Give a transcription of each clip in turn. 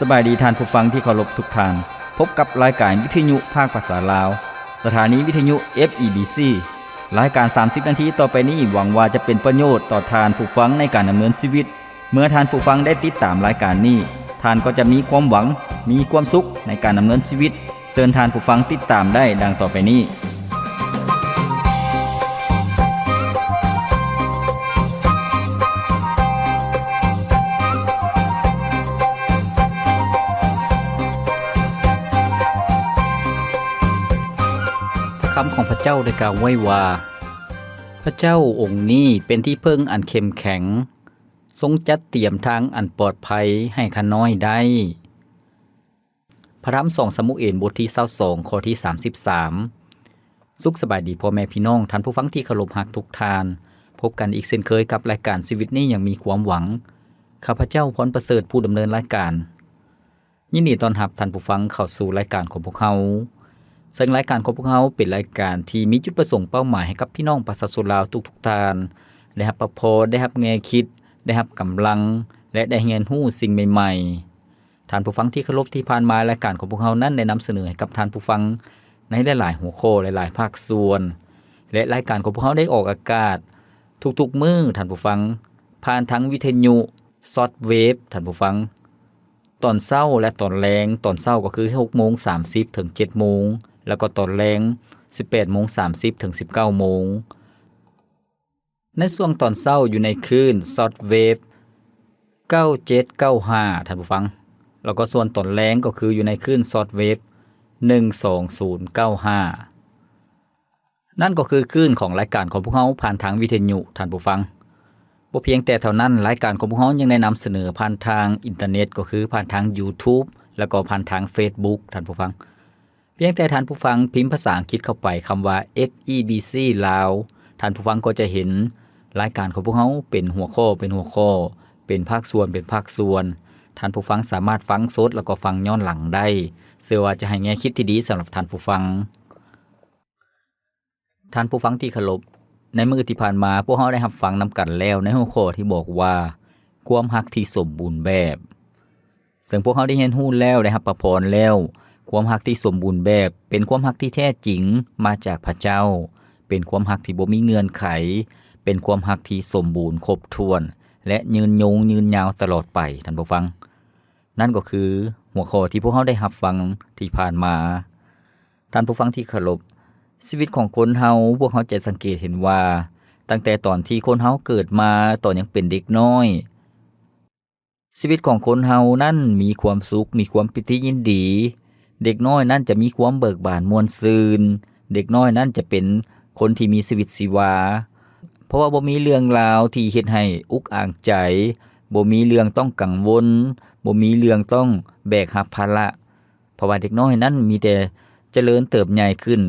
ສະບາຍດີທ່ານຜູ້ຟັງທີ່ເຄົາລົບທຸກທ່ານ. ພົບກັບລາຍການວິທະຍຸພາກພາສາລາວ, ສະຖານີວິທະຍຸ ເອັຟ ອີ ບີ ຊີ. ລາຍການສາມສິບນາທີຕໍ່ໄປນີ້ ຫວັງວ່າຈະເປັນປະໂຫຍດຕໍ່ທ່ານຜູ້ຟັງໃນການດຳເນີນຊີວິດ. ເມື່ອທ່ານຜູ້ຟັງໄດ້ຕິດຕາມລາຍການນີ້, ທ່ານກໍຈະມີຄວາມຫວັງ, ມີຄວາມສຸກໃນການດຳເນີນຊີວິດ. ເຊີນທ່ານຜູ້ຟັງຕິດຕາມໄດ້ດັ່ງຕໍ່ໄປນີ້. ພະຄຳຂອງພະເຈົ້າໄດ້ກ່າວໄວ້ວ່າ, ພະເຈົ້າອົງນີ້ເປັນທີ່ເພິ່ງອັນເຂັ້ມແຂງ, ຊົງຈັດຕຽມທາງອັນປອດໄພໃຫ້ຂ້ານ້ອຍໄດ້. ພະທຳສອງຊາມູເອນ ບົດທີຊາວສອງ ຂໍ້ທີສາມສິບສາມ. ສຸກສະບາຍດີພໍ່ແມ່ພີ່ນ້ອງ, ທ່ານຜູ້ຟັງທີ່ເຄົາລົບຮັກທຸກທ່ານ. ພົບກັນອີກເຊັ່ນເຄີຍກັບລາຍການຊີວິດນີ້ຍັງມີຄວາມຫວັງ. ຂ້າພະເຈົ້າ ພອນປະເສີດ ຜູ້ດຳເນີນລາຍການ. ຍິນດີຕ້ອນຮັບທ່ານຜູ້ຟັງເຂົ້າສູ່ລາຍການຂອງພວກເຮົາ. ເຊິ່ງລາຍການຂອງພວກເຮົາເປັນລາຍການທີ່ມີຈຸດປະສົງເປົ້າໝາຍໃຫ້ກັບພີ່ນ້ອງປະຊາຊົນລາວທຸກໆທ່ານ ໄດ້ຮັບພະພອນ, ໄດ້ຮັບແງ່ຄິດ, ໄດ້ຮັບກຳລັງ ແລະ ໄດ້ຮຽນຮູ້ສິ່ງໃໝ່ໆ. ທ່ານຜູ້ຟັງທີ່ເຄົາລົບ, ທີ່ຜ່ານມາລາຍການຂອງພວກເຮົານັ້ນໄດ້ນຳສະເໜີໃຫ້ກັບທ່ານຜູ້ຟັງໃນຫຼາຍໆຫົວຂໍ້, ຫຼາຍໆພາກສ່ວນ ແລະ ລາຍການຂອງພວກເຮົາໄດ້ອອກອາກາດທຸກໆມື້, ທ່ານຜູ້ຟັງ, ຜ່ານທາງວິທະຍຸຊອດເວບ, ທ່ານຜູ້ຟັງ, ຕອນເຊົ້າ ແລະ ຕອນແລງ. ຕອນເຊົ້າກໍຄືຫົກໂມງສາມສິບເຖິງເຈັດໂມງ, ແລ້ວກໍຕອນແລງສິບແປດໂມງສາມສິບເຖິງສິບເກົ້າໂມງ. ໃນຊ່ວງຕອນເຊົ້າຢູ່ໃນຄື້ນຊອດເວບເກົ້າເຈັດເກົ້າຫ້າ ທ່ານຜູ້ຟັງ, ແລ້ວກໍສ່ວນຕອນແລງກໍຄືຢູ່ໃນຄື້ນຊອດເວບໜຶ່ງສອງສູນເກົ້າຫ້າ. ນັ້ນກໍຄືຄື້ນຂອງລາຍການຂອງພວກເຮົາຜ່ານທາງວິທະຍຸ, ທ່ານຜູ້ຟັງ. ບໍ່ພຽງແຕ່ເທົ່ານັ້ນ, ລາຍການຂອງພວກເຮົາຍັງໄດ້ນຳສະເໜີຜ່ານທາງອິນເຕີເນັດ, ກໍຄືຜ່ານທາງ YouTube ແລ້ວກໍຜ່ານທາງ Facebook, ທ່ານຜູ້ຟັງ. ພຽງແຕ່ທ່ານຜູ້ຟັງພິມພາສາອັງກິດເຂົ້າໄປຄຳວ່າ ເອັຟ ອີ ບີ ຊີ ລາວ, ທ່ານຜູ້ຟັງກໍຈະເຫັນລາຍການຂອງພວກເຮົາເປັນຫົວຂໍ້ເປັນຫົວຂໍ້, ເປັນພາກສ່ວນເປັນພາກສ່ວນ. ທ່ານຜູ້ຟັງສາມາດຟັງສົດ ແລ້ວກໍຟັງຍ້ອນຫຼັງໄດ້. ເຊື່ອວ່າຈະໃຫ້ແງ່ຄິດທີ່ດີສຳລັບທ່ານຜູ້ຟັງ. ທ່ານຜູ້ຟັງທີ່ເຄົາລົບ, ໃນມື້ທີ່ຜ່ານມາ ພວກເຮົາໄດ້ຮັບຟັງນຳກັນແລ້ວໃນຫົວຂໍ້ທີ່ບອກວ່າ ຄວາມຮັກທີ່ສົມບູນແບບ. ເຊິ່ງພວກເຮົາໄດ້ຮຽນຮູ້ແລ້ວ, ໄດ້ຮັບພະພອນແລ້ວ, ຄວາມຮັກທີ່ສົມບູນແບບເປັນຄວາມຮັກທີ່ແທ້ຈິງມາຈາກພະເຈົ້າ, ເປັນຄວາມຮັກທີ່ບໍ່ມີເງື່ອນໄຂ, ເປັນຄວາມຮັກທີ່ສົມບູນຄົບຖ້ວນ ແລະ ຍືນຍົງຍືນຍາວຕະຫຼອດໄປ, ທ່ານຜູ້ຟັງ. ນັ້ນກໍຄືຫົວຂໍ້ທີ່ພວກເຮົາໄດ້ຮັບຟັງທີ່ຜ່ານມາ. ທ່ານຜູ້ຟັງທີ່ເຄົາລົບ, ຊີວິດຂອງຄົນເຮົາ, ພວກເຮົາຈະສັງເກດເຫັນວ່າ, ຕັ້ງແຕ່ຕອນທີ່ຄົນເຮົາເກີດມາ, ຕອນຍັງເປັນເດັກນ້ອຍ, ຊີວິດຂອງຄົນເຮົານັ້ນມີຄວາມສຸກ, ມີຄວາມປີຕິຍິນດີ. ເດັກນ້ອຍນັ້ນຈະມີຄວາມເບີກບານມ່ວນຊື່ນ. ເດັກນ້ອຍນັ້ນຈະເປັນຄົນທີ່ມີຊີວິດຊີວາ, ເພາະວ່າບໍ່ມີເລື່ອງລາວທີ່ເຮັດໃຫ້ອຸກອາງໃຈ, ບໍ່ມີເລື່ອງຕ້ອງກັງວົນ, ບໍ່ມີເລື່ອງຕ້ອງແບກຮັບພາລະ. ເພາະວ່າເດັກນ້ອຍນັ້ນມີແຕ່ຈະເລີນເຕີບໃຫຍ່ຂຶ້ນ.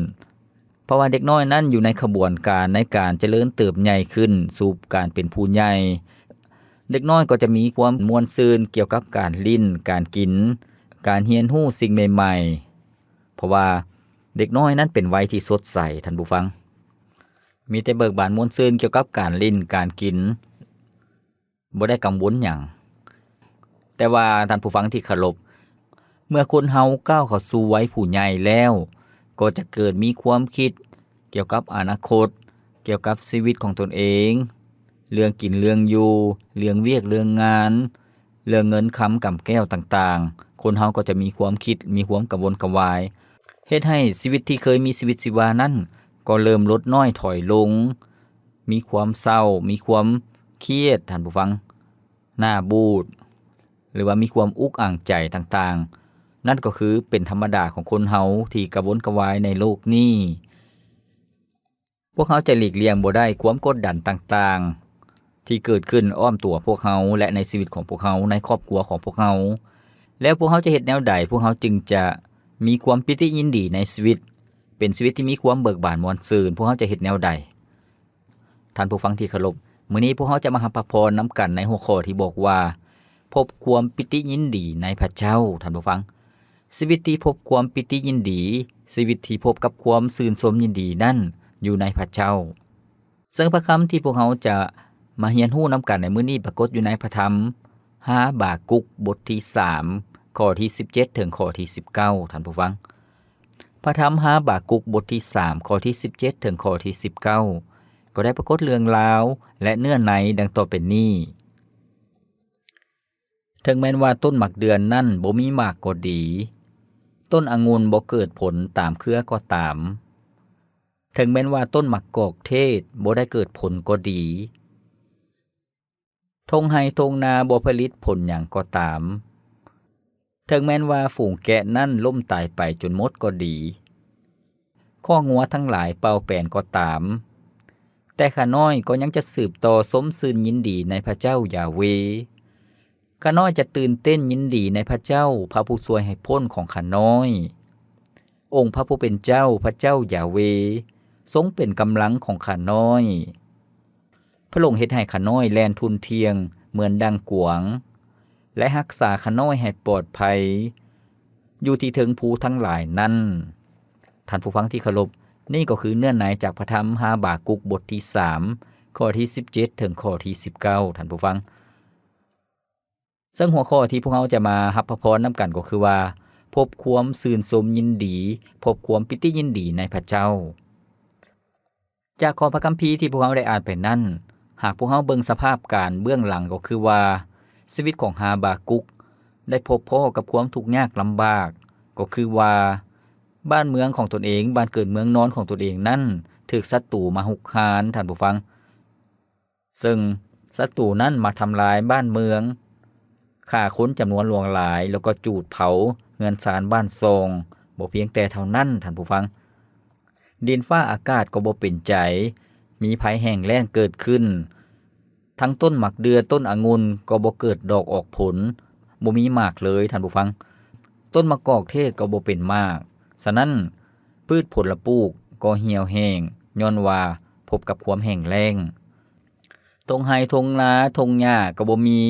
ເພາະວ່າເດັກນ້ອຍນັ້ນຢູ່ໃນຂະບວນການໃນການຈະເລີນເຕີບໃຫຍ່ຂຶ້ນສູ່ການເປັນຜູ້ໃຫຍ່. ເດັກນ້ອຍກໍຈະມີຄວາມມ່ວນຊື່ນກ່ຽວກັບການຫຼິ້ນ, ການກິນ, ການຮຽນຮູ້ສິ່ງໃໝ່ໆ. ເພາະວ່າເດັກນ້ອຍນັ້ນເປັນໄວທີ່ສົດໃສ, ທ່ານຜູ້ຟັງ. ມີແຕ່ເບີກບານມ່ວນຊື່ນກ່ຽວກັບການຫຼິ້ນ, ການກິນ. ບໍ່ໄດ້ກັງວົນຫຍັງ. ແຕ່ວ່າທ່ານຜູ້ຟັງທີ່ເຄົາລົບ, ເມື່ອຄົນເຮົາກ້າວເຂົ້າສູ່ໄວຜູ້ໃຫຍ່ແລ້ວ, ກໍຈະເກີດມີຄວາມຄິດກ່ຽວກັບອະນາຄົດ, ກ່ຽວກັບຊີວິດຂອງຕົນເອງ, ເລື່ອງກິນເລື່ອງຢູ່, ເລື່ອງວຽກເລື່ອງງານ, ເລື່ອງເງິນຄຳກຳແກ້ວຕ່າງໆ, ຄົນເຮົາກໍຈະມີຄວາມຄິດ, ມີຄວາມກະວົນກະວາຍ, ເຮັດໃຫ້ຊີວິດທີ່ເຄີຍມີຊີວິດຊີວານັ້ນ ກໍເລີ່ມລົດນ້ອຍຖອຍລົງ. ມີຄວາມເສົ້າ, ມີຄວາມຄຽດ, ທ່ານຜູ້ຟັງ, ໜ້າບູດ, ຫຼືວ່າມີຄວາມອຸກອາງໃຈຕ່າງໆ. ນັ້ນກໍຄືເປັນທຳມະດາຂອງຄົນເຮົາທີ່ກະວົນກະວາຍໃນໂລກນີ້. ພວກເຮົາຈະຫຼີກລ່ຽງບໍ່ໄດ້ຄວາມກົດດັນຕ່າງໆ ທີ່ເກີດຂຶ້ນອ້ອມຕົວພວກເຮົາ ແລະ ໃນຊີວິດຂອງພວກເຮົາ, ໃນຄອບຄົວຂອງພວກເຮົາ. ແລ້ວພວກເຮົາຈະເຮັດແນວໃດ ພວກເຮົາຈຶ່ງຈະມີຄວາມປີຕິຍິນດີໃນຊີວິດ, ເປັນຊີວິດທີ່ມີຄວາມເບີກບານມ່ວນຊື່ນ? ພວກເຮົາຈະເຮັດແນວໃດ? ທ່ານຜູ້ຟັງທີ່ເຄົາລົບ, ມື້ນີ້ພວກເຮົາຈະມາຮັບພະພອນນຳກັນໃນຫົວຂໍ້ທີ່ບອກວ່າ ພົບຄວາມປີຕິຍິນດີໃນພະເຈົ້າ. ທ່ານຜູ້ຟັງ, ຊີວິດທີ່ພົບຄວາມປີຕິຍິນດີ, ຊີວິດທີ່ພົບກັບຄວາມຊື່ນຊົມຍິນດີນັ້ນຢູ່ໃນພະເຈົ້າ. ເຊິ່ງພະຄຳທີ່ພວກເຮົາຈະມາຮຽນຮູ້ນຳກັນໃນມື້ນີ້ປາກົດຢູ່ໃນພະທຳຮາບາກຸກ ບົດທີສາມ ຂໍ້ທີສິບເຈັດເຖິງຂໍ້ທີສິບເກົ້າ ທ່ານຜູ້ຟັງ. ພະທຳຮາບາກຸກບົດທີສາມ ຂໍ້ທີສິບເຈັດເຖິງຂໍ້ທີສິບເກົ້າ ກໍໄດ້ປາກົດເລື່ອງລາວ ແລະ ເນື້ອໃນດັ່ງຕໍ່ໄປນີ້. ເຖິງແມ່ນວ່າຕົ້ນໝາກເດືອນນັ້ນບໍ່ມີໝາກກໍດີ, ຕົ້ນອະງຸ່ນບໍ່ເກີດຜົນຕາມເຄືອກໍຕາມ, ເຖິງແມ່ນວ່າຕົ້ນໝາກກອກເທດບໍ່ໄດ້ເກີດຜົນກໍດີ, ທົ່ງໄຮ່ທົ່ງນາບໍ່ຜະລິດຜົນຫຍັງກໍຕາມ, ເຖິງແມ່ນວ່າຝູງແກະນັ້ນລົ້ມຕາຍໄປຈົນໝົດກໍດີ, ຄອກງົວທັງຫຼາຍເປົ່າແປນກໍຕາມ, ແຕ່ຂ້ານ້ອຍກໍຍັງຈະສືບຕໍ່ຊົມຊື່ນຍິນດີໃນພະເຈົ້າຢາເວ. ຂ້ານ້ອຍຈະຕື່ນເຕັ້ນຍິນດີໃນພະເຈົ້າ, ພະຜູ້ຊ່ວຍໃຫ້ພົ້ນຂອງຂ້ານ້ອຍ. ອົງພະຜູ້ເປັນເຈົ້າ, ພະເຈົ້າຢາເວ, ຊົງເປັນກຳລັງຂອງຂ້ານ້ອຍ. ພະອົງເຮັດໃຫ້ຂ້ານ້ອຍແລ່ນທຸ່ນທ່ຽງເໝືອນດັ່ງກວາງ ແລະ ຮັກສາຂ້ານ້ອຍໃຫ້ປອດໄພຢູ່ທີ່ເທິງພູທັງຫຼາຍນັ້ນ. ທ່ານຜູ້ຟັງທີ່ເຄົາລົບ, ນີ້ກໍຄືເນື້ອໃນຈາກພະທຳຮາບາກຸກບົດທີສາມ ຂໍ້ທີສິບເຈັດເຖິງຂໍ້ທີສິບເກົ້າ ທ່ານຜູ້ຟັງ. ເຊິ່ງຫົວຂໍ້ທີ່ພວກເຮົາຈະມາຮັບພະພອນນຳກັນກໍຄືວ່າ ພົບຄວາມຊື່ນຊົມຍິນດີ, ພົບຄວາມປີຕິຍິນດີໃນພະເຈົ້າ. ຈາກຂໍ້ພະຄຳພີທີ່ພວກເຮົາໄດ້ອ່ານໄປນັ້ນ, ຫາກພວກເຮົາເບິ່ງສະພາບການເບື້ອງຫຼັງກໍຄືວ່າ ຊີວິດຂອງຮາບາກຸກໄດ້ພົບພໍ້ກັບຄວາມທຸກຍາກລຳບາກ, ກໍຄືວ່າບ້ານເມືອງຂອງຕົນເອງ, ບ້ານເກີດເມືອງນອນຂອງຕົນເອງນັ້ນ ຖືກສັດຕູມາຮຸກຮານ, ທ່ານຜູ້ຟັງ. ເຊິ່ງສັດຕູນັ້ນມາທຳລາຍບ້ານເມືອງ, ຂ້າຄົນຈຳນວນຫຼວງຫຼາຍ ແລ້ວກໍຈູດເຜົາເຮືອນຊານບ້ານຊ່ອງ. ບໍ່ພຽງແຕ່ເທົ່ານັ້ນ, ທ່ານຜູ້ຟັງ, ດິນຟ້າອາກາດກໍບໍ່ເປັນໃຈ, ມີໄພແຫ້ງແລ້ງເກີດຂຶ້ນ, ທັງຕົ້ນໝາກເດື່ອ, ຕົ້ນອະງຸ່ນກໍບໍ່ເກີດດອກອອກຜົນ, ບໍ່ມີໝາກເລີຍ, ທ່ານຜູ້ຟັງ. ຕົ້ນໝາກກອກເທດກໍບໍ່ເປັນໝາກ. ສະນັ້ນ, ພືດຜົນລະປູກກໍຫ່ຽວແຫ້ງ, ຍ້ອນວ່າພົບກັບຄວາມແຫ້ງແລ້ງ. ທົ່ງໄຮ່ທົ່ງນາ, ທົ່ງຫຍ້າກໍບໍ່ມີ,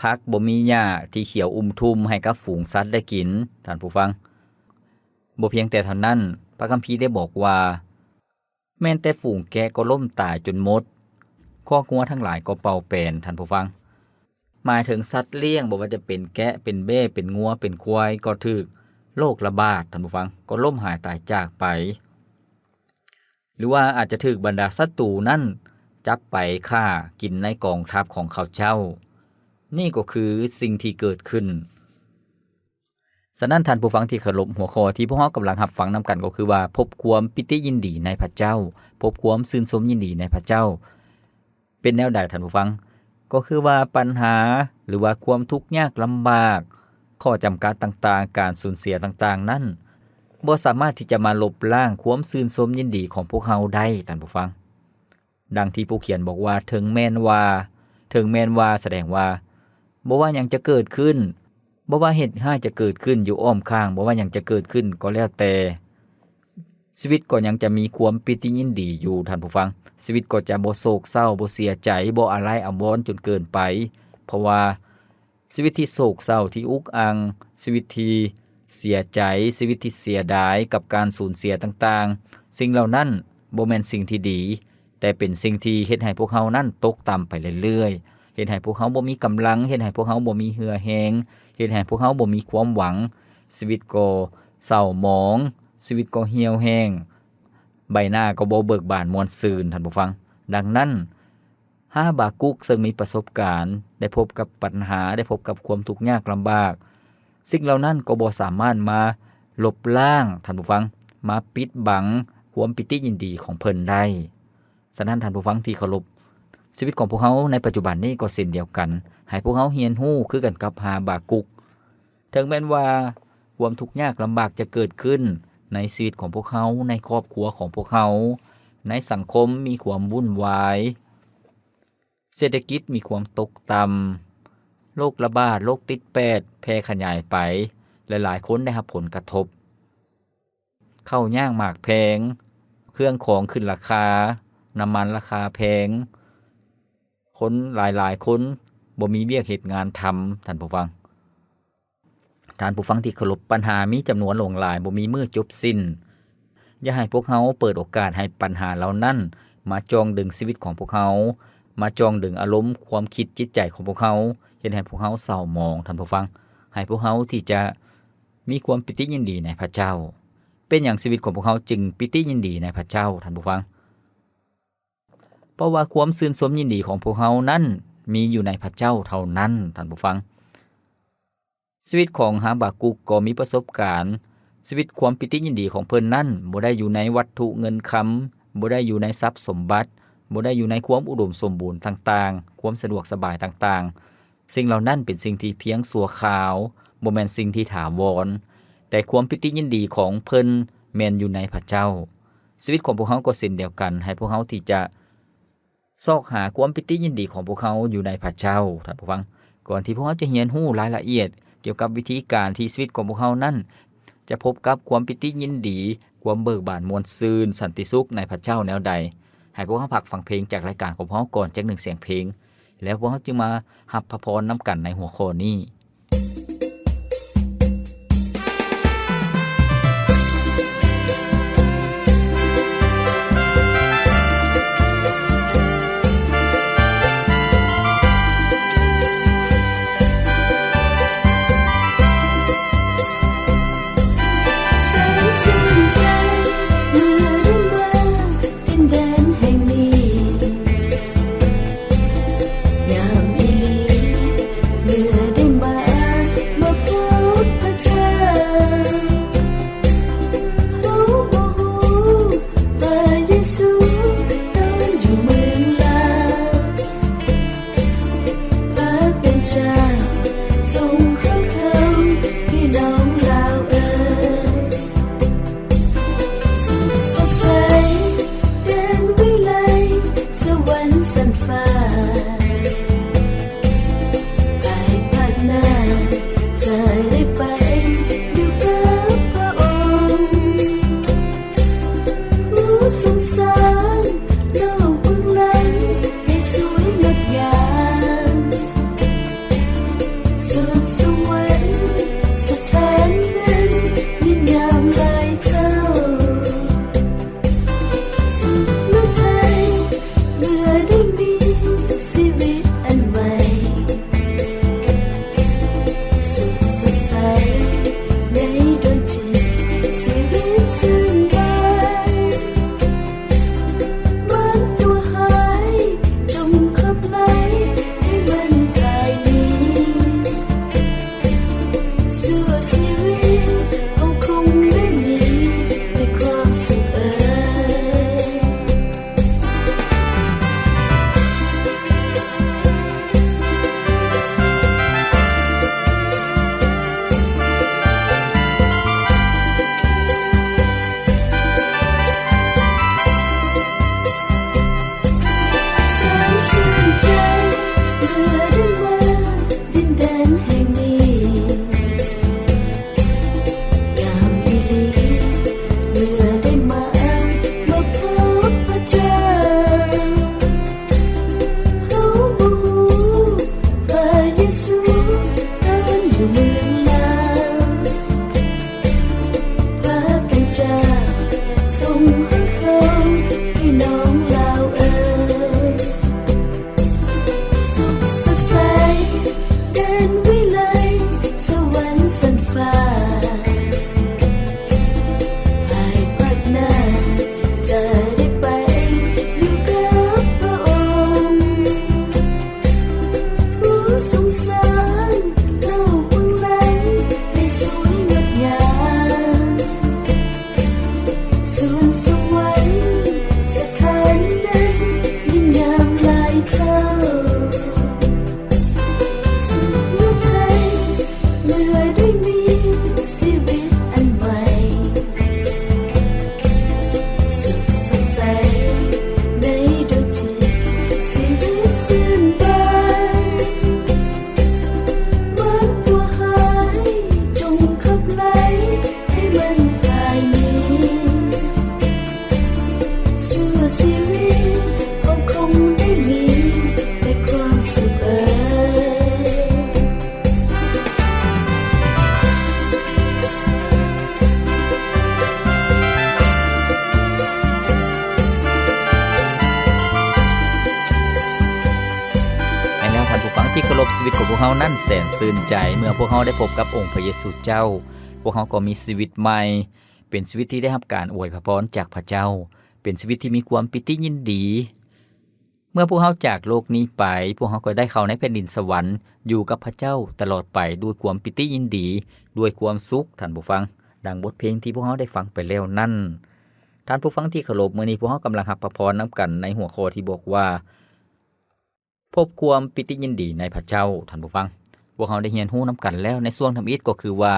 ຜັກບໍ່ມີຫຍ້າທີ່ຂຽວອຸ່ມທຸ່ມໃຫ້ກັບຝູງສັດໄດ້ກິນ, ທ່ານຜູ້ຟັງ. ບໍ່ພຽງແຕ່ເທົ່ານັ້ນ, ພະຄຳພີໄດ້ບອກວ່າ ແມ່ນແຕ່ຝູງແກະກໍລົ້ມຕາຍຈົນໝົດ, ຄອກງົວທັງຫຼາຍກໍເປົ່າແປນ, ທ່ານຜູ້ຟັງ. ໝາຍເຖິງສັດລ້ຽງ, ບໍ່ວ່າຈະເປັນແກະ, ເປັນແບ້, ເປັນງົວ, ເປັນຄວາຍ, ກໍຖືກໂລກລະບາດ, ທ່ານຜູ້ຟັງ, ກໍລົ້ມຫາຍຕາຍຈາກໄປ. ຫຼືວ່າອາດຈະຖືກບັນດາສັດຕູນັ້ນຈັບໄປຂ້າກິນໃນກອງທັບຂອງເຂົາເຈົ້າ. ນີ້ກໍຄືສິ່ງທີ່ເກີດຂຶ້ນ. ສະນັ້ນທ່ານຜູ້ຟັງທີ່ເຄົາລົບ, ຫົວຂໍ້ທີ່ພວກເຮົາກຳລັງຮັບຟັງນຳກັນກໍຄືວ່າ ພົບຄວາມປີຕິຍິນດີໃນພະເຈົ້າ, ພົບຄວາມຊື່ນຊົມຍິນດີໃນພະເຈົ້າ. ເປັນແນວໃດທ່ານຜູ້ຟັງ? ກໍຄືວ່າບັນຫາ ຫຼືວ່າຄວາມທຸກຍາກລຳບາກ, ຂໍ້ຈຳກັດຕ່າງໆ, ການສູນເສຍຕ່າງໆນັ້ນ ບໍ່ສາມາດທີ່ຈະມາລົບລ້າງຄວາມຊື່ນຊົມຍິນດີຂອງພວກເຮົາໄດ້, ທ່ານຜູ້ຟັງ. ດັ່ງທີ່ຜູ້ຂຽນບອກວ່າ ເຖິງແມ່ນວ່າ, ເຖິງແມ່ນວ່າ ສະແດງວ່າ ບໍ່ວ່າຫຍັງຈະເກີດຂຶ້ນ, ບໍ່ວ່າເຫດຮ້າຍຈະເກີດຂຶ້ນຢູ່ອ້ອມຂ້າງ, ບໍ່ວ່າຫຍັງຈະເກີດຂຶ້ນກໍແລ້ວແຕ່, ຊີວິດກໍຍັງຈະມີຄວາມປີຕິຍິນດີຢູ່, ທ່ານຜູ້ຟັງ. ຊີວິດກໍຈະບໍ່ໂສກເສົ້າ, ບໍ່ເສຍໃຈ, ບໍ່ອາໄລອາວອນຈົນເກີນໄປ, ເພາະວ່າຊີວິດທີ່ໂສກເສົ້າ, ທີ່ອຸກອັ່ງ, ຊີວິດທີ່ເສຍໃຈ, ຊີວິດທີ່ເສຍດາຍກັບການສູນເສຍຕ່າງໆ, ສິ່ງເຫຼົ່ານັ້ນບໍ່ແມ່ນສິ່ງທີ່ດີ, ແຕ່ເປັນສິ່ງທີ່ເຮັດໃຫ້ພວກເຮົານັ້ນຕົກຕ່ຳໄປເລື້ອຍໆ, ເຮັດໃຫ້ພວກເຮົາບໍ່ມີກຳລັງ, ເຮັດໃຫ້ພວກເຮົາບໍ່ມີເຫື່ອແຮງ, ເຮັດໃຫ້ພວກເຮົາບໍ່ມີຄວາມຫວັງ, ຊີວິດກໍເສົ້າໝອງ, ຊີວິດກໍຫ່ຽວແຫ້ງ, ໃບໜ້າກໍບໍ່ເບີກບານມ່ວນຊື່ນ, ທ່ານຜູ້ຟັງ. ດັ່ງນັ້ນ, ຮາບາກຸກເຊິ່ງມີປະສົບການ ໄດ້ພົບກັບບັນຫາ, ໄດ້ພົບກັບຄວາມທຸກຍາກລຳບາກ, ສິ່ງເຫຼົ່ານັ້ນກໍບໍ່ສາມາດມາລົບລ້າງ, ທ່ານຜູ້ຟັງ, ມາປິດບັງຄວາມປີຕິຍິນດີຂອງເພິ່ນໄດ້. ສະນັ້ນ, ທ່ານຜູ້ຟັງທີ່ເຄົາລົບ, ຊີວິດຂອງພວກເຮົາໃນປັດຈຸບັນນີ້ກໍເຊັ່ນດຽວກັນ, ໃຫ້ພວກເຮົາຮຽນຮູ້ຄືກັນກັບຮາບາກຸກ. ເຖິງແມ່ນວ່າຄວາມທຸກຍາກລຳບາກຈະເກີດຂຶ້ນໃນຊີວິດຂອງພວກເຮົາ, ໃນຄອບຄົວຂອງພວກເຮົາ, ໃນສັງຄົມມີຄວາມວຸ່ນວາຍ, ເສດຖະກິດມີຄວາມຕົກຕ່ຳ, ໂລກລະບາດ, ໂລກຕິດແປດແຜ່ຂະຫຍາຍໄປ, ຫຼາຍໆຄົນໄດ້ຮັບຜົນກະທົບ. ເຂົ້າຍາກໝາກແພງ, ເຄື່ອງຂອງຂຶ້ນລາຄາ, ນ້ຳມັນລາຄາແພງ, ຄົນຫຼາຍໆຄົນບໍ່ມີວຽກເຮັດງານທຳ, ທ່ານຜູ້ຟັງ. ທ່ານຜູ້ຟັງທີ່ເຄົາລົບ, ບັນຫາມີຈຳນວນຫຼວງຫຼາຍ, ບໍ່ມີມື້ຈົບສິ້ນ. ຢ່າໃຫ້ພວກເຮົາເປີດໂອກາດໃຫ້ບັນຫາເຫຼົ່ານັ້ນມາຈ່ອງດຶງຊີວິດຂອງພວກເຮົາ, ມາຈ່ອງດຶງອາລົມ, ຄວາມຄິດ, ຈິດໃຈຂອງພວກເຮົາ, ເຮັດໃຫ້ພວກເຮົາເສົ້າໝອງ, ທ່ານຜູ້ຟັງ. ໃຫ້ພວກເຮົາທີ່ຈະມີຄວາມປີຕິຍິນດີໃນພະເຈົ້າ. ເປັນຫຍັງຊີວິດຂອງພວກເຮົາຈຶ່ງປີຕິຍິນດີໃນພະເຈົ້າ, ທ່ານຜູ້ຟັງ? ເພາະວ່າຄວາມຊື່ນຊົມຍິນດີຂອງພວກເຮົານັ້ນມີຢູ່ໃນພະເຈົ້າເທົ່ານັ້ນ, ທ່ານຜູ້ຟັງ. ຊີວິດຂອງຮາບາກຸກກໍມີປະສົບການ, ຊີວິດຄວາມປີຕິຍິນດີຂອງເພິ່ນນັ້ນບໍ່ໄດ້ຢູ່ໃນວັດຖຸເງິນຄຳ, ບໍ່ໄດ້ຢູ່ໃນຊັບສົມບັດ, ບໍ່ໄດ້ຢູ່ໃນຄວາມອຸດົມສົມບູນຕ່າງໆ, ຄວາມສະດວກສະບາຍຕ່າງໆ. ສິ່ງເຫຼົ່ານັ້ນເປັນສິ່ງທີ່ພຽງຊົ່ວຄາວ, ບໍ່ແມ່ນສິ່ງທີ່ຖາວອນ, ແຕ່ຄວາມປີຕິຍິນດີຂອງເພິ່ນແມ່ນຢູ່ໃນພະເຈົ້າ. ຊີວິດຂອງພວກເຮົາກໍເຊັ່ນດຽວກັນ, ໃຫ້ພວກເຮົາທີ່ຈະ ຊອກຫາຄວາມປີຕິຍິນດີຂອງພວກເຮົາຢູ່ໃນພະເຈົ້າ, ທ່ານຜູ້ຟັງ. ກ່ອນທີ່ພວກເຮົາຈະຮຽນຮູ້ລາຍລະອຽດກ່ຽວກັບວິທີການທີ່ຊີວິດຂອງພວກເຮົານັ້ນຈະພົບກັບຄວາມປີຕິຍິນດີ, ຄວາມເບີກບານມ່ວນຊື່ນ, ສັນຕິສຸກໃນພະເຈົ້າແນວໃດ, ໃຫ້ພວກເຮົາພັກຟັງເພງຈາກລາຍການຂອງພວກເຮົາກ່ອນຈັກໜຶ່ງສຽງເພງ, ແລ້ວພວກເຮົາຈຶ່ງມາຮັບພະພອນນຳກັນໃນຫົວຂໍ້ນີ້. ງາມອີ່ຫຼີ ເມື່ອໄດ້ມາ ມາພົບພະເຈົ້າ. ເຮົາບໍ່ຮູ້ພະເຢຊູຕອນຢູ່ເມືອງລາວ, ພະເປັນເຈົ້າຊົງຫາເຮົາ ພີ່ນ້ອງລາວເອີຍ. ສຸດສົດໃສ ແດນວິໄລ ສະຫວັນຊັ້ນຟ້າ, ພາຍພາກໜ້າຈະໄດ້ໄປຢູ່ກັບພະອົງ. ຜູ້ຊົງສ້າງໂລກເບື້ອງຫຼັງໃຫ້ສວຍງົດງາມ, ສຸດສະຫວັນສະຖານນັ້ນຍິ່ງງາມຫຼາຍເທົ່າ. ສຸດໜ້າໃຈເມື່ອໄດ້ມີຊີວິດອັນໃໝ່, ສຸດສົດໃສໃນດວງຈິດຊີວິດຊື່ນບານ. ບາງຕົວຮ້າຍຈົ່ງຂັບໄລ່ໃຫ້ມັນພາຍໜີ, ຊົ່ວຊີວິດເຮົາຄົງໄດ້ມີແຕ່ຄວາມສຸກເອີຍ. ສາຍຊື່ນໃຈເມື່ອໄດ້ມາດິນແດນແຫ່ງນີ້, ງາມອີ່ຫຼີເມື່ອໄດ້ມາ ມາພົບພະເຈົ້າ. ເຮົາບໍ່ຮູ້ພະເຢຊູຕອນຢູ່ເມືອງລາວ, ພະເປັນເຈົ້າຊົງຮັກເຮົາ ພີ່ນ້ອງລາວເອີຍ. ສຸກສົດໃສ ແດນວິໄລ ສະຫວັນຊັ້ນຟ້າ, ພາຍພາກໜ້າຈະໄດ້ໄປຢູ່ກັບພະອົງ. ຜູ້ຊົງສ້າງໂລກເບື້ອງຫຼັງໃຫ້ສວຍງົດງາມ, ສວນສະຫວັນສະຖານນັ້ນຍິ່ງງາມຫຼາຍເທົ່າ. ສຸດໜ້າໃຈເມື່ອໄດ້ມີຊີວິດອັນໃໝ່, ສຸດສົດໃສໃນດວງຈິດຊີວິດຊື່ນບານ. ທີ່ເຄົາລົບ, ຊີວິດຂອງພວກເຮົານັ້ນແສນຊື່ນໃຈ ເມື່ອພວກເຮົາໄດ້ພົບກັບອົງພະເຢຊູເຈົ້າ. ພວກເຮົາກໍມີຊີວິດໃໝ່, ເປັນຊີວິດທີ່ໄດ້ຮັບການອວຍພະພອນຈາກພະເຈົ້າ, ເປັນຊີວິດທີ່ມີຄວາມປີຕິຍິນດີ. ເມື່ອພວກເຮົາຈາກໂລກນີ້ໄປ, ພວກເຮົາກໍໄດ້ເຂົ້າໃນແຜ່ນດິນສະຫວັນ, ຢູ່ກັບພະເຈົ້າຕະຫຼອດໄປດ້ວຍຄວາມປີຕິຍິນດີ, ດ້ວຍຄວາມສຸກ, ທ່ານຜູ້ຟັງ, ດັ່ງບົດເພງທີ່ພວກເຮົາໄດ້ຟັງໄປແລ້ວນັ້ນ. ທ່ານຜູ້ຟັງທີ່ເຄົາລົບ, ມື້ນີ້ພວກເຮົາກຳລັງຮັບພະພອນນຳກັນໃນຫົວຂໍ້ທີ່ບອກວ່າ ພົບຄວາມປີຕິຍິນດີໃນພະເຈົ້າ. ທ່ານຜູ້ຟັງ, ພວກເຮົາໄດ້ຮຽນຮູ້ນຳກັນແລ້ວໃນຊ່ວງທຳອິດ ກໍຄືວ່າ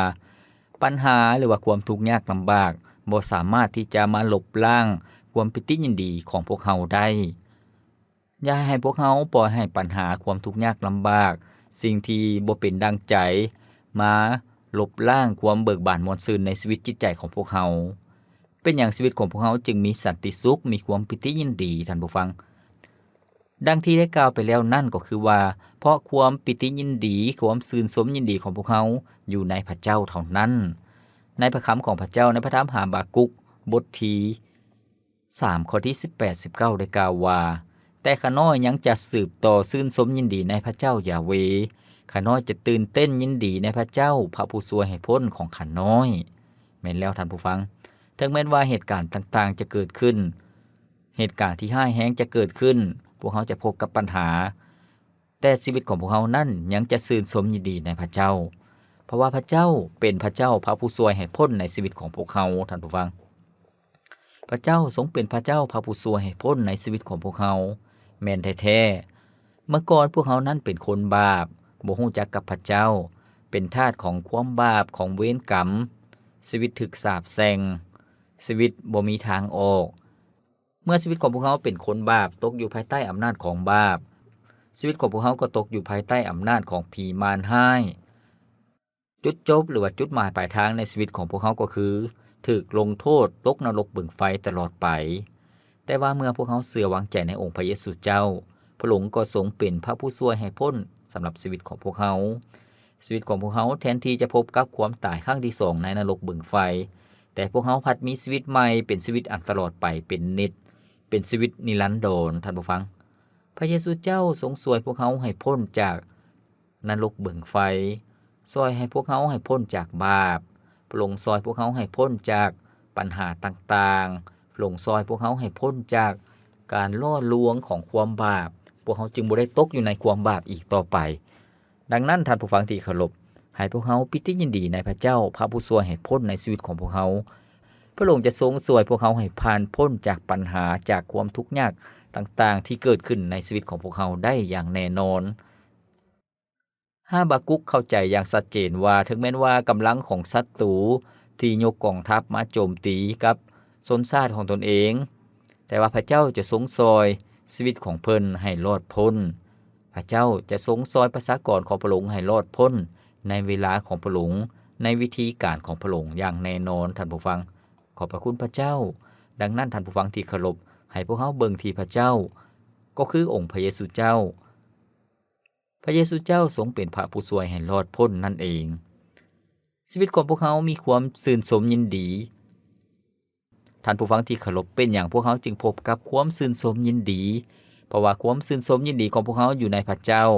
ບັນຫາ ຫຼືວ່າຄວາມທຸກຍາກລຳບາກ ບໍ່ສາມາດທີ່ຈະມາລົບລ້າງຄວາມປີຕິຍິນດີຂອງພວກເຮົາໄດ້. ຢ່າໃຫ້ພວກເຮົາປ່ອຍໃຫ້ບັນຫາ, ຄວາມທຸກຍາກລຳບາກ, ສິ່ງທີ່ບໍ່ເປັນດັ່ງໃຈ ມາລົບລ້າງຄວາມເບີກບານມ່ວນຊື່ນໃນຊີວິດຈິດໃຈຂອງພວກເຮົາ. ເປັນຫຍັງຊີວິດຂອງພວກເຮົາຈຶ່ງມີສັນຕິສຸກ, ມີຄວາມປີຕິຍິນດີ, ທ່ານຜູ້ຟັງ? ດັ່ງທີ່ໄດ້ກ່າວໄປແລ້ວນັ້ນ ກໍຄືວ່າ ເພາະຄວາມປີຕິຍິນດີ, ຄວາມຊື່ນຊົມຍິນດີຂອງພວກເຮົາຢູ່ໃນພະເຈົ້າເທົ່ານັ້ນ. ໃນພະຄຳຂອງພະເຈົ້າ ໃນພະທຳຮະບາກກຸກ ບົດທີສາມ ຂໍ້ທີສິບແປດ ສິບເກົ້າ ໄດ້ກ່າວວ່າ, ແຕ່ຂ້ານ້ອຍຍັງຈະສືບຕໍ່ຊື່ນຊົມຍິນດີໃນພະເຈົ້າຢາເວ, ຂ້ານ້ອຍຈະຕື່ນເຕັ້ນຍິນດີໃນພະເຈົ້າ, ພະຜູ້ຊ່ວຍໃຫ້ພົ້ນຂອງຂ້ານ້ອຍ. ແມ່ນແລ້ວທ່ານຜູ້ຟັງ, ເຖິງແມ່ນວ່າເຫດການຕ່າງໆຈະເກີດຂຶ້ນ, ເຫດການທີ່ຮ້າຍແຮງຈະເກີດຂຶ້ນ, ພວກເຮົາຈະພົບກັບບັນຫາ, ແຕ່ຊີວິດຂອງພວກເຮົານັ້ນຍັງຈະຊື່ນຊົມຍິນດີໃນພະເຈົ້າ, ເພາະວ່າພະເຈົ້າເປັນພະເຈົ້າພະຜູ້ຊ່ວຍໃຫ້ພົ້ນໃນຊີວິດຂອງພວກເຮົາ, ທ່ານຜູ້ຟັງ. ພະເຈົ້າຊົງເປັນພະເຈົ້າພະຜູ້ຊ່ວຍໃຫ້ພົ້ນໃນຊີວິດຂອງພວກເຮົາ. ແມ່ນແທ້ໆ, ເມື່ອກ່ອນພວກເຮົານັ້ນເປັນຄົນບາບ, ບໍ່ຮູ້ຈັກກັບພະເຈົ້າ, ເປັນທາດຂອງຄວາມບາບ, ຂອງເວນກຳ, ຊີວິດຖືກສາບແຊ່ງ, ຊີວິດບໍ່ມີທາງອອກ. ເມື່ອຊີວິດຂອງພວກເຮົາເປັນຄົນບາບ, ຕົກຢູ່ພາຍໃຕ້ອຳນາດຂອງບາບ, ຊີວິດຂອງພວກເຮົາກໍຕົກຢູ່ພາຍໃຕ້ອຳນາດຂອງຜີມານຮ້າຍ. ຈຸດຈົບ ຫຼືວ່າຈຸດໝາຍປາຍທາງໃນຊີວິດຂອງພວກເຮົາກໍຄື ຖືກລົງໂທດຕົກນະລົກບຶງໄຟຕະຫຼອດໄປ. ແຕ່ວ່າເມື່ອພວກເຮົາເຊື່ອວາງໃຈໃນອົງພະເຢຊູເຈົ້າ, ພະອົງກໍຊົງເປັນພະຜູ້ຊ່ວຍໃຫ້ພົ້ນສຳລັບຊີວິດຂອງພວກເຮົາ. ຊີວິດຂອງພວກເຮົາແທນທີ່ຈະພົບກັບຄວາມຕາຍຄັ້ງທີສອງໃນນະລົກບຶງໄຟ, ແຕ່ພວກເຮົາພັດມີຊີວິດໃໝ່, ເປັນຊີວິດອັນຕະຫຼອດໄປເປັນນິດ, ເປັນຊີວິດນິລັນດອນ, ທ່ານຜູ້ຟັງ. ພະເຢຊູເຈົ້າຊົງຊ່ວຍພວກເຮົາໃຫ້ພົ້ນຈາກນະລົກບຶງໄຟ, ຊ່ວຍໃຫ້ພວກເຮົາໃຫ້ພົ້ນຈາກບາບ. ພະອົງຊ່ວຍພວກເຮົາໃຫ້ພົ້ນຈາກບັນຫາຕ່າງໆ. ພະອົງຊ່ວຍພວກເຮົາໃຫ້ພົ້ນຈາກການຫຼໍ່ລວງຂອງຄວາມບາບ. ພວກເຮົາຈຶ່ງບໍ່ໄດ້ຕົກຢູ່ໃນຄວາມບາບອີກຕໍ່ໄປ. ດັ່ງນັ້ນ, ທ່ານຜູ້ຟັງທີ່ເຄົາລົບ, ໃຫ້ພວກເຮົາປີຕິຍິນດີໃນພະເຈົ້າ, ພະຜູ້ຊ່ວຍໃຫ້ພົ້ນໃນຊີວິດຂອງພວກເຮົາ. ພະອົງຈະຊົງຊ່ວຍພວກເຮົາໃຫ້ຜ່ານພົ້ນຈາກບັນຫາ, ຈາກຄວາມທຸກຍາກຕ່າງໆທີ່ເກີດຂຶ້ນໃນຊີວິດຂອງພວກເຮົາໄດ້ຢ່າງແນ່ນອນ. ຮາບາກຸກເຂົ້າໃຈຢ່າງຊັດເຈນວ່າ ເຖິງແມ່ນວ່າກຳລັງຂອງສັດຕູທີ່ຍົກກອງທັບມາໂຈມຕີກັບຊົນຊາດຂອງຕົນເອງ, ແຕ່ວ່າພະເຈົ້າຈະຊົງຊ່ອຍຊີວິດຂອງເພິ່ນໃຫ້ລອດພົ້ນ. ພະເຈົ້າຈະຊົງຊ່ອຍປະຊາກອນຂອງພະອົງໃຫ້ລອດພົ້ນໃນເວລາຂອງພະອົງ, ໃນວິທີການຂອງພະອົງຢ່າງແນ່ນອນ, ທ່ານຜູ້ຟັງ. ຂອບພະຄຸນພະເຈົ້າ. ດັ່ງນັ້ນ, ທ່ານຜູ້ຟັງທີ່ເຄົາລົບ, ໃຫ້ພວກເຮົາເບິ່ງທີ່ພະເຈົ້າ, ກໍຄືອົງພະເຢຊູເຈົ້າ. ພະເຢຊູເຈົ້າຊົງເປັນພະຜູ້ຊ່ວຍໃຫ້ລອດພົ້ນນັ້ນເອງ. ຊີວິດຂອງພວກເຮົາມີຄວາມຊື່ນຊົມຍິນດີ. ທ່ານຜູ້ຟັງທີ່ເຄົາລົບ, ເປັນຫຍັງພວກເຮົາຈຶ່ງພົບກັບຄວາມຊື່ນຊົມຍິນດີ? ເພາະວ່າຄວາມຊື່ນຊົມຍິນດີຂອງພວກເຮົາຢູ່ໃນພະເຈົ້າ.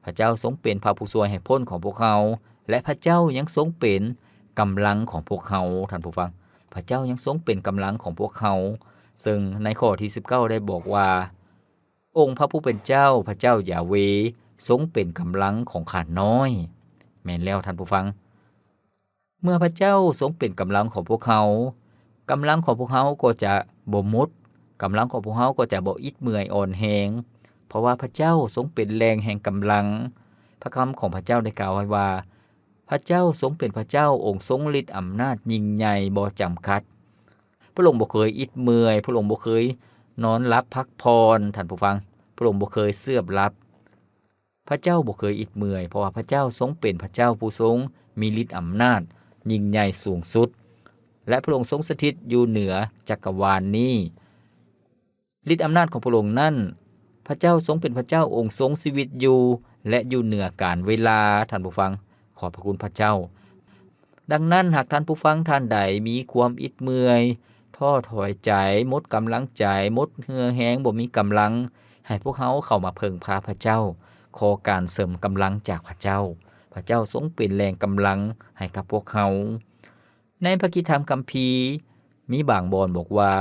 ພະເຈົ້າຊົງເປັນພະຜູ້ຊ່ວຍໃຫ້ພົ້ນຂອງພວກເຮົາ, ແລະ ພະເຈົ້າຍັງຊົງເປັນກຳລັງຂອງພວກເຮົາ, ທ່ານຜູ້ຟັງ. ພະເຈົ້າຍັງຊົງເປັນກຳລັງຂອງພວກເຮົາ. ເຊິ່ງໃນຂໍ້ທີສິບເກົ້າໄດ້ບອກວ່າ, ອົງພະຜູ້ເປັນເຈົ້າ, ພະເຈົ້າຢາເວ, ຊົງເປັນກຳລັງຂອງຂ້ານ້ອຍ. ແມ່ນແລ້ວທ່ານຜູ້ຟັງ, ເມື່ອພະເຈົ້າຊົງເປັນກຳລັງຂອງພວກເຮົາ, ກຳລັງຂອງພວກເຮົາກໍຈະບໍ່ໝົດ, ກຳລັງຂອງພວກເຮົາກໍຈະບໍ່ອິດເມື່ອຍອ່ອນແຮງ, ເພາະວ່າພະເຈົ້າຊົງເປັນແຫຼ່ງແຫ່ງກຳລັງ. ພະຄຳຂອງພະເຈົ້າໄດ້ກ່າວໄວ້ວ່າ, ພະເຈົ້າຊົງເປັນພະເຈົ້າອົງຊົງລິດອຳນາດຍິ່ງໃຫຍ່ບໍ່ຈຳກັດ. ພະອົງບໍ່ເຄີຍອິດເມື່ອຍ, ພະອົງບໍ່ເຄີຍນອນຫຼັບພັກຜ່ອນ, ທ່ານຜູ້ຟັງ, ພະອົງບໍ່ເຄີຍເຊືອບຫຼັບ. ພະເຈົ້າບໍ່ເຄີຍອິດເມື່ອຍ, ເພາະວ່າພະເຈົ້າຊົງເປັນພະເຈົ້າຜູ້ຊົງມີລິດອຳນາດຍິ່ງໃຫຍ່ສູງສຸດ, ແລະ ພະອົງຊົງສະຖິດຢູ່ເໜືອຈັກກະວານນີ້. ລິດອຳນາດຂອງພະອົງນັ້ນ, ພະເຈົ້າຊົງເປັນພະເຈົ້າອົງຊົງຊີວິດຢູ່ ແລະ ຢູ່ເໜືອການເວລາ, ທ່ານຜູ້ຟັງ, ຂອບພະຄຸນພະເຈົ້າ. ດັ່ງນັ້ນ, ຫາກທ່ານຜູ້ຟັງທ່ານໃດມີຄວາມອິດເມື່ອຍ, ທໍ້ຖອຍໃຈ, ໝົດກຳລັງໃຈ, ໝົດເຫື່ອແຮງ, ບໍ່ມີກຳລັງ, ໃຫ້ພວກເຮົາເຂົ້າມາເພິ່ງພາພະເຈົ້າ, ຂໍການເສີມກຳລັງຈາກພະເຈົ້າ. ພະເຈົ້າຊົງເປັນແຮງກຳລັງໃຫ້ກັບພວກເຮົາ. ໃນພະກິດທຳຄຳພີ ມີບາງບ່ອນບອກວ່າ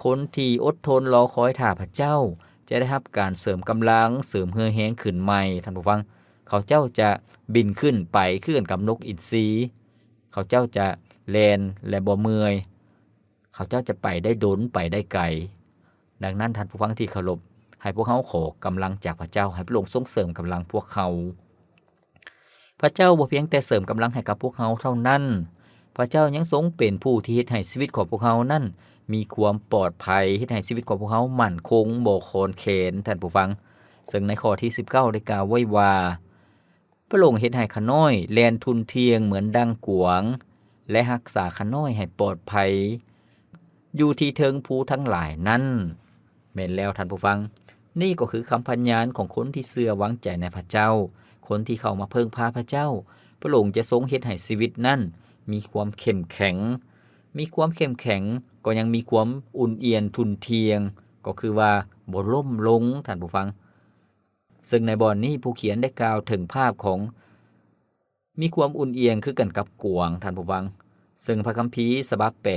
ຄົນທີ່ອົດທົນລໍຄອຍຖ້າພະເຈົ້າ ຈະໄດ້ຮັບການເສີມກຳລັງ, ເສີມເຫື່ອແຮງຂຶ້ນໃໝ່. ທ່ານຜູ້ຟັງ, ເຂົາເຈົ້າຈະບິນຂຶ້ນໄປຄືກັນກັບນົກອິນຊີ. ເຂົາເຈົ້າຈະແລ່ນ ແລະ ບໍ່ເມື່ອຍ. ເຂົາເຈົ້າຈະໄປໄດ້ດົນ, ໄປໄດ້ໄກ. ດັ່ງນັ້ນ, ທ່ານຜູ້ຟັງທີ່ເຄົາລົບ, ໃຫ້ພວກເຮົາຂໍກຳລັງຈາກພະເຈົ້າ, ໃຫ້ພະອົງຊົງເສີມກຳລັງພວກເຮົາ. ພະເຈົ້າບໍ່ພຽງແຕ່ເສີມກຳລັງໃຫ້ກັບພວກເຮົາເທົ່ານັ້ນ, ພະເຈົ້າຍັງຊົງເປັນຜູ້ທີ່ເຮັດໃຫ້ຊີວິດຂອງພວກເຮົານັ້ນມີຄວາມປອດໄພ, ເຮັດໃຫ້ຊີວິດຂອງພວກເຮົາໝັ້ນຄົງ, ບໍ່ຄອນແຄນ, ທ່ານຜູ້ຟັງ. ເຊິ່ງໃນຂໍ້ທີສິບເກົ້າໄດ້ກ່າວໄວ້ວ່າ, ພະອົງເຮັດໃຫ້ຂ້ານ້ອຍແລ່ນທຸ່ນທ່ຽງເໝືອນດັ່ງກວາງ ແລະ ຮັກສາຂ້ານ້ອຍໃຫ້ປອດໄພຢູ່ທີ່ເທິງພູທັງຫຼາຍນັ້ນ. ແມ່ນແລ້ວທ່ານຜູ້ຟັງ, ນີ້ກໍຄືຄຳພະຍານຂອງຄົນທີ່ເຊື່ອວາງໃຈໃນພະເຈົ້າ, ຄົນທີ່ເຂົ້າມາເພິ່ງພາພະເຈົ້າ. ພະອົງຈະຊົງເຮັດໃຫ້ຊີວິດນັ້ນມີຄວາມເຂັ້ມແຂງ, ມີຄວາມເຂັ້ມແຂງ ກໍຍັງມີຄວາມອຸ່ນອຽນທຸ່ນທ່ຽງ, ກໍຄືວ່າບໍ່ລົ້ມລົງ, ທ່ານຜູ້ຟັງ. ເຊິ່ງໃນບ່ອນນີ້ຜູ້ຂຽນໄດ້ກ່າວເຖິງພາບຂອງ ມີຄວາມອຸ່ນອຽນຄືກັນກັບກວາງ, ທ່ານຜູ້ຟັງ. ເຊິ່ງພະຄຳພີສະບັບແປ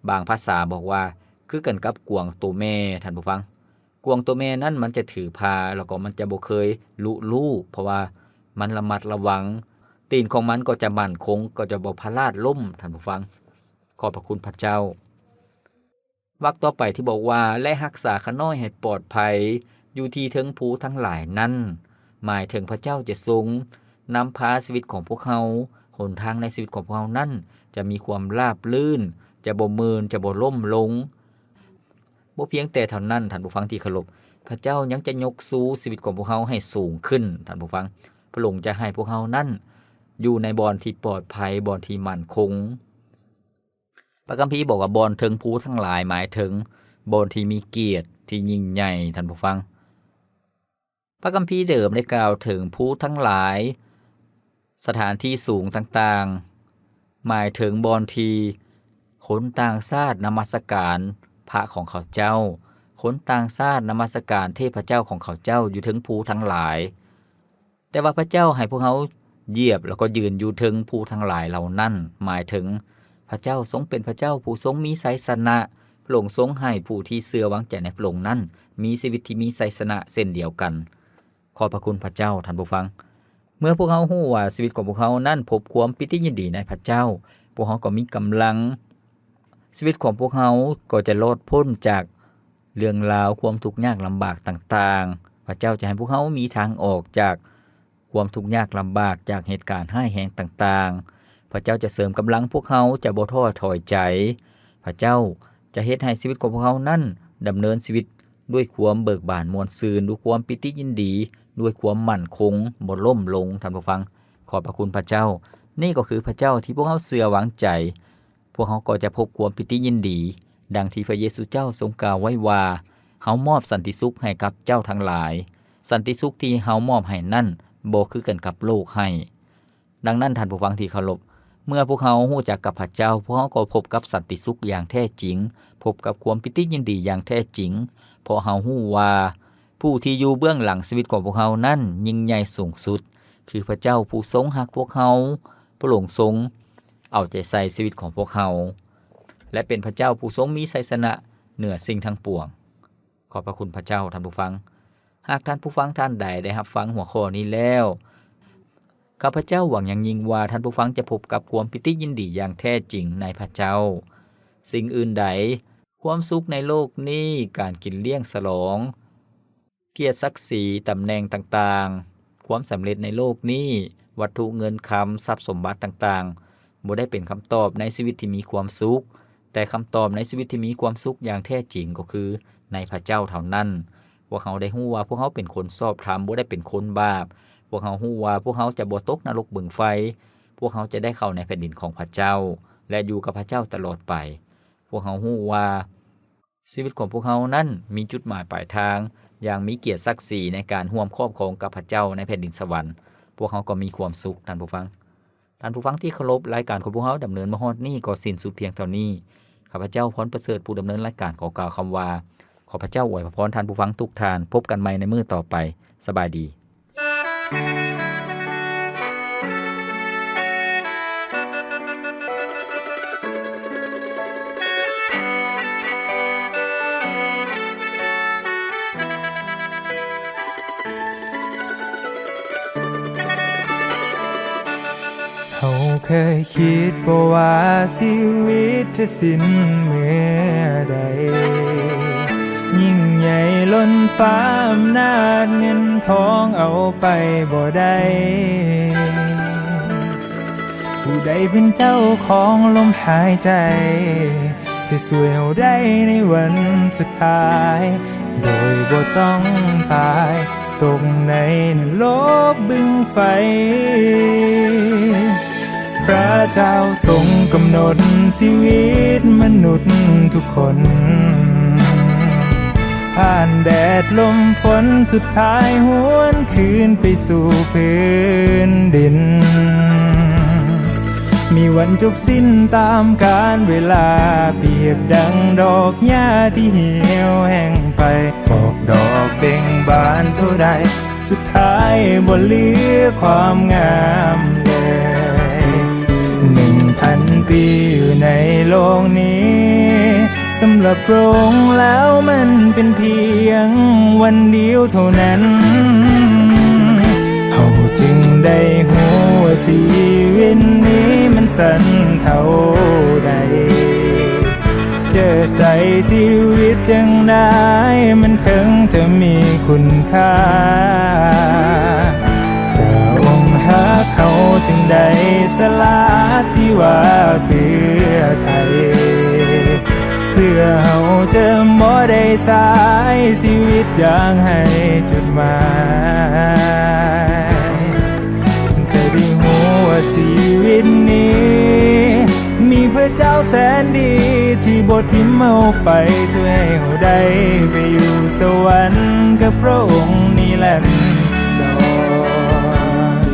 ບາງພາສາບອກວ່າ ຄືກັນກັບກວາງໂຕແມ່, ທ່ານຜູ້ຟັງ. ກວາງໂຕແມ່ນັ້ນມັນຈະຖືພາ, ແລ້ວກໍມັນຈະບໍ່ເຄີຍລຸລູ້, ເພາະວ່າມັນລະມັດລະວັງ. ຕີນຂອງມັນກໍຈະໝັ້ນຄົງ, ກໍຈະບໍ່ພະລາດລົ້ມ, ທ່ານຜູ້ຟັງ. ຂອບພະຄຸນພະເຈົ້າ. ວັກຕໍ່ໄປທີ່ບອກວ່າ ແລະ ຮັກສາຂ້ານ້ອຍໃຫ້ປອດໄພຢູ່ທີ່ເທິງພູທັງຫຼາຍນັ້ນ ໝາຍເຖິງພະເຈົ້າຈະຊົງນຳພາຊີວິດຂອງພວກເຮົາ, ຫົນທາງໃນຊີວິດຂອງພວກເຮົານັ້ນຈະມີຄວາມລາບລື່ນ, ຈະບໍ່ມື່ນ, ຈະບໍ່ລົ້ມລົງ. ບໍ່ພຽງແຕ່ເທົ່ານັ້ນ, ທ່ານຜູ້ຟັງທີ່ເຄົາລົບ, ພະເຈົ້າຍັງຈະຍົກຊູຊີວິດຂອງພວກເຮົາໃຫ້ສູງຂຶ້ນ, ທ່ານຜູ້ຟັງ. ພະອົງຈະໃຫ້ພວກເຮົານັ້ນຢູ່ໃນບ່ອນທີ່ປອດໄພ, ບ່ອນທີ່ໝັ້ນຄົງ. ພະຄຳພີບອກວ່າບ່ອນເທິງພູທັງຫຼາຍ ໝາຍເຖິງບ່ອນທີ່ມີກຽດທີ່ຍິ່ງໃຫຍ່, ທ່ານຜູ້ຟັງ. ພະຄຳພີເດີມໄດ້ກ່າວເຖິງພູທັງຫຼາຍ, ສະຖານທີ່ສູງຕ່າງໆ, ໝາຍເຖິງບ່ອນທີ່ຄົນຕ່າງຊາດນະມັດສະການພະຂອງເຂົາເຈົ້າ, ຄົນຕ່າງຊາດນະມັດສະການເທບພະເຈົ້າຂອງເຂົາເຈົ້າຢູ່ເທິງພູທັງຫຼາຍ. ແຕ່ວ່າພະເຈົ້າໃຫ້ພວກເຮົາຢຽບ ແລ້ວກໍຢືນຢູ່ເທິງພູທັງຫຼາຍເຫຼົ່ານັ້ນ, ໝາຍເຖິງພະເຈົ້າຊົງເປັນພະເຈົ້າຜູ້ຊົງມີໄຊຊະນະ. ພະອົງຊົງໃຫ້ຜູ້ທີ່ເຊື່ອວາງໃຈໃນພະອົງນັ້ນ ມີຊີວິດທີ່ມີໄຊຊະນະເຊັ່ນດຽວກັນ. ຂອບພະຄຸນພະເຈົ້າ, ທ່ານຜູ້ຟັງ. ເມື່ອພວກເຮົາຮູ້ວ່າຊີວິດຂອງພວກເຮົານັ້ນພົບຄວາມປີຕິຍິນດີໃນພະເຈົ້າ, ພວກເຮົາກໍມີກຳລັງ, ຊີວິດຂອງພວກເຮົາກໍຈະລອດພົ້ນຈາກເລື່ອງລາວຄວາມທຸກຍາກລຳບາກຕ່າງໆ. ພະເຈົ້າຈະໃຫ້ພວກເຮົາມີທາງອອກຈາກຄວາມທຸກຍາກລຳບາກ, ຈາກເຫດການຮ້າຍແຮງຕ່າງໆ. ພະເຈົ້າຈະເສີມກຳລັງພວກເຮົາ, ຈະບໍ່ທໍ້ຖອຍໃຈ. ພະເຈົ້າຈະເຮັດໃຫ້ຊີວິດຂອງພວກເຮົານັ້ນດຳເນີນຊີວິດດ້ວຍຄວາມເບີກບານມ່ວນຊື່ນ, ດ້ວຍຄວາມປີຕິຍິນດີ, ດ້ວຍຄວາມໝັ້ນຄົງ, ບໍ່ລົ້ມລົງ, ທ່ານຜູ້ຟັງ. ຂອບພະຄຸນພະເຈົ້າ. ນີ້ກໍຄືພະເຈົ້າທີ່ພວກເຮົາເຊື່ອວາງໃຈ. ພວກເຮົາກໍຈະພົບຄວາມປີຕິຍິນດີ, ດັ່ງທີ່ພະເຢຊູເຈົ້າຊົງກ່າວໄວ້ວ່າ, ເຮົາມອບສັນຕິສຸກໃຫ້ກັບເຈົ້າທັງຫຼາຍ. ສັນຕິສຸກທີ່ເຮົາມອບໃຫ້ນັ້ນ ບໍ່ຄືກັນກັບໂລກໃຫ້. ດັ່ງນັ້ນ, ທ່ານຜູ້ຟັງທີ່ເຄົາລົບ, ເມື່ອພວກເຮົາຮູ້ຈັກກັບພະເຈົ້າ, ພວກເຮົາກໍພົບກັບສັນຕິສຸກຢ່າງແທ້ຈິງ, ພົບກັບຄວາມປີຕິຍິນດີຢ່າງແທ້ຈິງ, ເພາະເຮົາຮູ້ວ່າຜູ້ທີ່ຢູ່ເບື້ອງຫຼັງຊີວິດຂອງພວກເຮົານັ້ນຍິ່ງໃຫຍ່ສູງສຸດ, ຄືພະເຈົ້າຜູ້ຊົງຮັກພວກເຮົາ. ພະອົງຊົງເອົາໃຈໃສ່ຊີວິດຂອງພວກເຮົາ ແລະ ເປັນພະເຈົ້າຜູ້ຊົງມີໄຊຊະນະເໜືອສິ່ງທັງປວງ. ຂອບພະຄຸນພະເຈົ້າ, ທ່ານຜູ້ຟັງ. ຫາກທ່ານຜູ້ຟັງທ່ານໃດໄດ້ຮັບຟັງຫົວຂໍ້ນີ້ແລ້ວ, ຂ້າພະເຈົ້າຫວັງຢ່າງຍິ່ງວ່າທ່ານຜູ້ຟັງຈະພົບກັບຄວາມປີຕິຍິນດີຢ່າງແທ້ຈິງໃນພະເຈົ້າ. ສິ່ງອື່ນໃດ, ຄວາມສຸກໃນໂລກນີ້, ການກິນລ້ຽງສະຫຼອງ, ກຽດສັກສີ, ຕຳແໜ່ງຕ່າງໆ, ຄວາມສຳເລັດໃນໂລກນີ້, ວັດຖຸເງິນຄຳ, ຊັບສົມບັດຕ່າງໆ ບໍ່ໄດ້ເປັນຄຳຕອບໃນຊີວິດທີ່ມີຄວາມສຸກ, ແຕ່ຄຳຕອບໃນຊີວິດທີ່ມີຄວາມສຸກຢ່າງແທ້ຈິງກໍຄືໃນພະເຈົ້າເທົ່ານັ້ນ. ພວກເຮົາໄດ້ຮູ້ວ່າພວກເຮົາເປັນຄົນຊອບທຳ, ບໍ່ໄດ້ເປັນຄົນບາບ. ພວກເຮົາຮູ້ວ່າພວກເຮົາຈະບໍ່ຕົກນະລົກບຶງໄຟ. ພວກເຮົາຈະໄດ້ເຂົ້າໃນແຜ່ນດິນຂອງພະເຈົ້າ ແລະ ຢູ່ກັບພະເຈົ້າຕະຫຼອດໄປ. ພວກເຮົາຮູ້ວ່າ ຊີວິດຂອງພວກເຮົານັ້ນມີຈຸດໝາຍປາຍທາງຢ່າງມີກຽດສັກສີໃນການຮ່ວມຄອບຄອງກັບພະເຈົ້າໃນແຜ່ນດິນສະຫວັນ. ພວກເຮົາກໍມີຄວາມສຸກ, ທ່ານຜູ້ຟັງ. ທ່ານຜູ້ຟັງທີ່ເຄົາລົບ, ລາຍການຂອງພວກເຮົາດຳເນີນມາຮອດນີ້ກໍສິ້ນສຸດພຽງເທົ່ານີ້. ຂ້າພະເຈົ້າ ພອນປະເສີດ, ຜູ້ດຳເນີນລາຍການ, ຂໍກ່າວຄຳວ່າ ຂໍພະເຈົ້າອວຍພະພອນທ່ານຜູ້ຟັງທຸກທ່ານ. ພົບກັນໃໝ່ໃນມື້ຕໍ່ໄປ. ສະບາຍດີ. ເຮົາເຄີຍຄິດບໍ່ວ່າຊີວິດຈະສິ້ນເມື່ອໃດ? ຍິ່ງໃຫຍ່ລົ້ນຟ້າອຳນາດເງິນທອງເອົາໄປບໍ່ໄດ້. ຜູ້ໃດເປັນເຈົ້າຂອງລົມຫາຍໃຈ ຈະຊ່ວຍເຮົາໄດ້ໃນວັນສຸດທ້າຍ ໂດຍບໍ່ຕ້ອງຕາຍຕົກໃນນະລົກບຶງໄຟ. ພຣະເຈົ້າຊົງກຳນົດຊີວິດມະນຸດທຸກຄົນ ຜ່ານແດດລົມຝົນ ສຸດທ້າຍຫວນຄືນໄປສູ່ພື້ນດິນ. ມີວັນຈົບສິ້ນຕາມການເວລາ ປຽບດັ່ງດອກຫຍ້າທີ່ຫ່ຽວແຫ້ງໄປ ອອກດອກເບັ່ງບານເທົ່າໃດ ສຸດທ້າຍບໍ່ເຫຼືອຄວາມງາມເລີຍ. ໜຶ່ງພັນປີຢູ່ໃນໂລກນີ້ ສຳລັບພຣະອົງແລ້ວມັນເປັນພຽງວັນດຽວເທົ່ານັ້ນ. ເຮົາຈຶ່ງໄດ້ຮູ້ວ່າຊີວິດນີ້ມັນສັ້ນເທົ່າໃດ. ຈະໃຊ້ຊີວິດຈັ່ງໃດມັນເຖິງຈະມີຄຸນຄ່າ? ພຣະອົງຮັກເຮົາຈຶ່ງໄດ້ສະຫຼະຊີວາເພື່ອໄທ ເພື່ອເຮົາຈະບໍ່ໄດ້ໃຊ້ຊີວິດຢ່າງໄຮ້ຈຸດໝາຍ. ຈະໄດ້ຮູ້ວ່າຊີວິດນີ້ ມີພຣະເຈົ້າແສນດີທີ່ບໍ່ຖິ້ມເຮົາໄປ ຊ່ວຍໃຫ້ເຮົາໄດ້ໄປຢູ່ສະຫວັນກັບພຣະອົງນິລັນດອນ.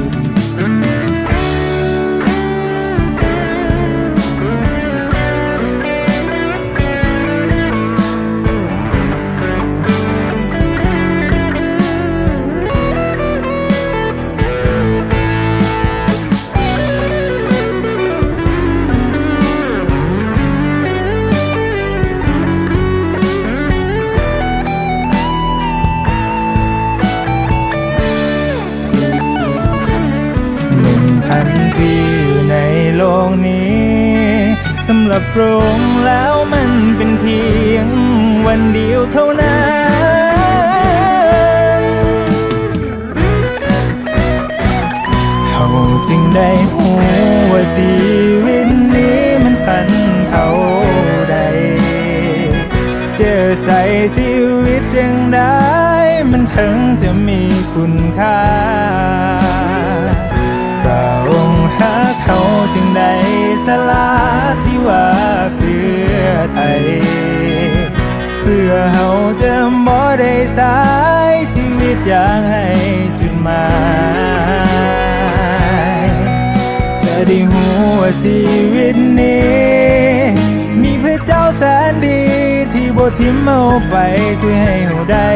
ໜຶ່ງພັນປີຢູ່ໃນໂລກນີ້ ສຳລັບພຣະອົງແລ້ວມັນເປັນພຽງວັນດຽວເທົ່ານັ້ນ. ເຮົາຈຶ່ງໄດ້ຮູ້ວ່າຊີວິດນີ້ມັນສັ້ນເທົ່າໃດ. ຈະໃຊ້ຊີວິດຈັ່ງໃດ ມັນເຖິງຈະມີຄຸນຄ່າ? ພຣະອົງຮັກເຮົາຈຶ່ງໄດ້ສະຫຼະຊີວາເພື່ອໄທ ເພື່ອເຮົາຈະບໍ່ໄດ້ໃຊ້ຊີວິດຢ່າງໄຮ້ຈຸດໝາຍ. ຈະໄດ້ຮູ້ວ່າຊີວິດນີ້ ມີພຣະເຈົ້າແສນດີທີ່ບໍ່ຖິ້ມເຮົາໄປ ຊ່ວຍໃຫ້ເຮົາໄດ້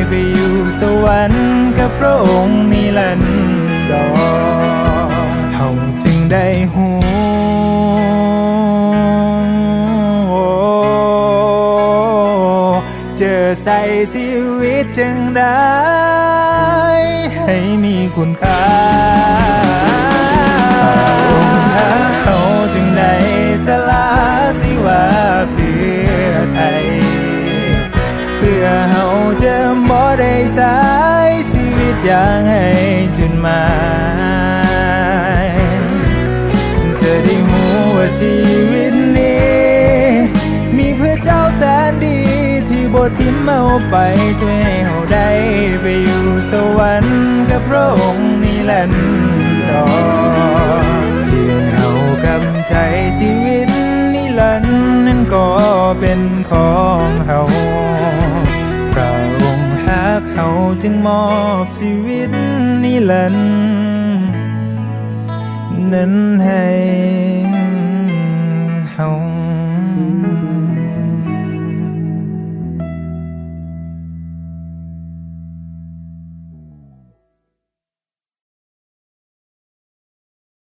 ໄປຢູ່ສະຫວັນກັບພຣະອົງນິລັນດອນ. ເຮົາຈຶ່ງໄດ້ຮູ້ ຈະໃຊ້ຊີວິດຈັ່ງໃດໃຫ້ມີຄຸນຄ່າ? ພຣະອົງຮັກເຮົາຈຶ່ງໄດ້ສະຫຼະຊີວາເພື່ອໄທ ເພື່ອເຮົາຈະບໍ່ໄດ້ໃຊ້ຊີວິດຢ່າງໄຮ້ຈຸດໝາຍ. ຈະໄດ້ຮູ້ວ່າຊີວິດນີ້ ມີພຣະເຈົ້າແສນດີທີ່ບໍ່ຖິ້ມເຮົາໄປ ຊ່ວຍໃຫ້ເຮົາໄດ້ໄປຢູ່ສະຫວັນກັບພຣະອົງນິລັນດອນ. ພຽງເຮົາກັບໃຈຊີວິດນິລັນນັ້ນກໍເປັນຂອງເຮົາ. ພຣະອົງຮັກເຮົາຈຶ່ງມອບຊີວິດນິລັນນັ້ນໃຫ້ເຮົາ.